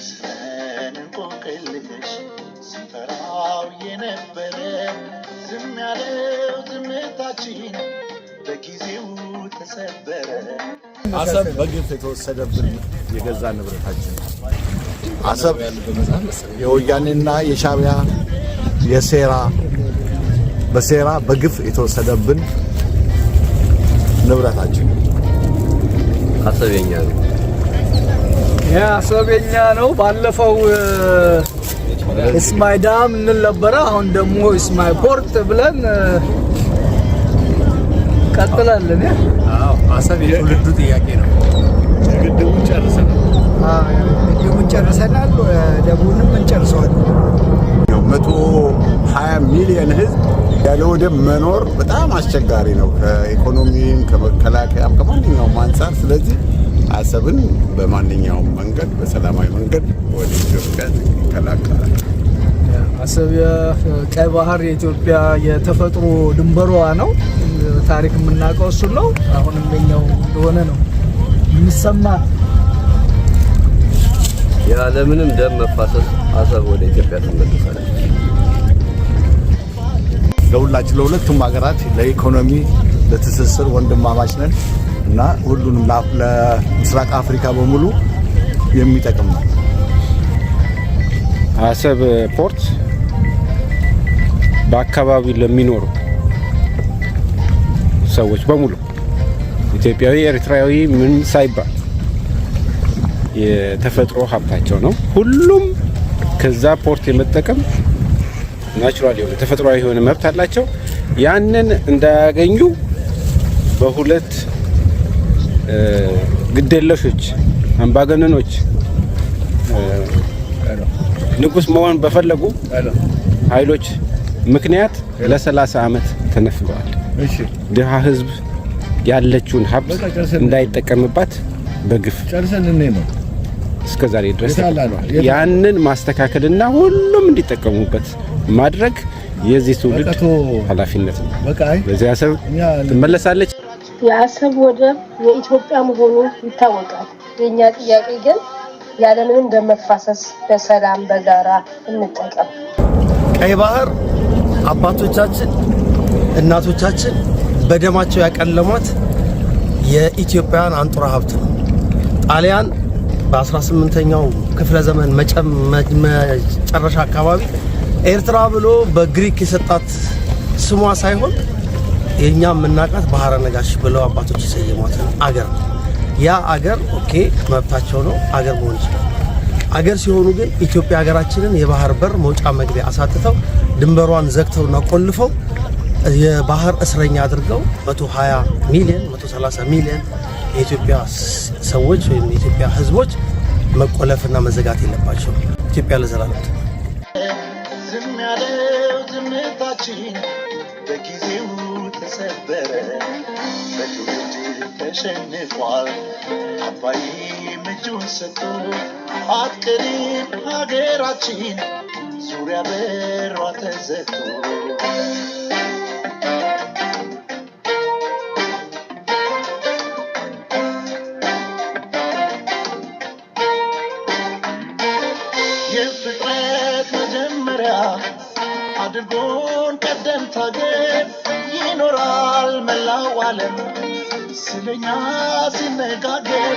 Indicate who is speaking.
Speaker 1: መስለን እንቆቅልሽ ስንፈራው የነበረ ዝም ያለው ዝምታችን በጊዜው ተሰበረ።
Speaker 2: አሰብ በግፍ የተወሰደብን የገዛ ንብረታችን። አሰብ የወያኔና የሻዕቢያ የሴራ በሴራ በግፍ የተወሰደብን ንብረታችን።
Speaker 3: አሰብ የኛ ነው።
Speaker 4: አሰብ የኛ ነው። ባለፈው "It's my dam" እንል ነበረ። አሁን ደግሞ "It's my port" ብለን ቀጥላለን።
Speaker 5: አዎ፣ አሰብ የትውልዱ ጥያቄ ነው።
Speaker 2: ግድቡን ጨርሰናል።
Speaker 6: ግድቡን ጨርሰናል። ደቡንም እንጨርሰዋለን።
Speaker 7: 120 ሚሊዮን ህዝብ ያለ ወደብ መኖር በጣም አስቸጋሪ ነው፣ ከኢኮኖሚም ከመከላከያም ከማንኛውም አንጻር። ስለዚህ አሰብን በማንኛውም መንገድ በሰላማዊ መንገድ ወደ ኢትዮጵያ ይቀላቀላል።
Speaker 4: አሰብ የቀይ ባህር የኢትዮጵያ የተፈጥሮ ድንበሯ ነው። ታሪክ የምናውቀው እሱን ነው። አሁንም የኛው እንደሆነ ነው የሚሰማ።
Speaker 3: ያለምንም ደም መፋሰስ አሰብ ወደ ኢትዮጵያ ትመለሳለች።
Speaker 2: ለሁላችን ለሁለቱም ሀገራት ለኢኮኖሚ ለትስስር ወንድማማች ነን እና ሁሉንም ለምስራቅ አፍሪካ በሙሉ የሚጠቅም ነው።
Speaker 8: አሰብ port በአካባቢው ለሚኖሩ ሰዎች በሙሉ ኢትዮጵያዊ፣ ኤርትራዊ ምን ሳይባል የተፈጥሮ ሀብታቸው ነው። ሁሉም ከዛ port የመጠቀም natural የሆነ ተፈጥሯዊ የሆነ መብት አላቸው። ያንን እንዳያገኙ በሁለት ግዴለሾች አምባገነኖች ንጉስ መሆን በፈለጉ ኃይሎች ምክንያት ለ30 ዓመት ተነፍገዋል። ድሃ ህዝብ ያለችውን ሀብት እንዳይጠቀምባት በግፍ እስከ ዛሬ ድረስ ያንን ማስተካከልና ሁሉም እንዲጠቀሙበት ማድረግ የዚህ ትውልድ ኃላፊነት ነው። በዚህ አሰብ ትመለሳለች።
Speaker 9: የአሰብ ወደብ የኢትዮጵያ መሆኑ ይታወቃል። የእኛ ጥያቄ ግን ያለምንም ደም መፋሰስ በሰላም በጋራ እንጠቀም።
Speaker 10: ቀይ ባህር አባቶቻችን እናቶቻችን በደማቸው ያቀለሟት የኢትዮጵያውያን አንጡራ ሀብት ነው። ጣሊያን በ18ኛው ክፍለ ዘመን መጨረሻ አካባቢ ኤርትራ ብሎ በግሪክ የሰጣት ስሟ ሳይሆን የእኛ የምናውቃት ባህረ ነጋሽ ብለው አባቶች የሰየሟትን አገር ነው። ያ አገር okay መብታቸው ነው፣ አገር መሆን ይችላል። አገር ሲሆኑ ግን ኢትዮጵያ ሀገራችንን የባህር በር መውጫ መግቢያ አሳጥተው ድንበሯን ዘግተውና ቆልፈው የባህር እስረኛ አድርገው 120 ሚሊዮን 130 ሚሊዮን የኢትዮጵያ ሰዎች ወይም የኢትዮጵያ ሕዝቦች መቆለፍና መዘጋት የለባቸው። ኢትዮጵያ ለዘላለም።
Speaker 1: ዝም ያለው ዝምታችን በጊዜው ተሰበረ፣ በትውልድ ተሸንፏል። አባይም እጁን ሰጥቶ አትቀርም ሀገራችን ዙሪያ በሯ ተዘግቶ። የፍጥረት መጀመሪያ አድርጎን ቀደምት ሀገር ይኖራል መላው ዓለም ስለኛ ሲነጋገር።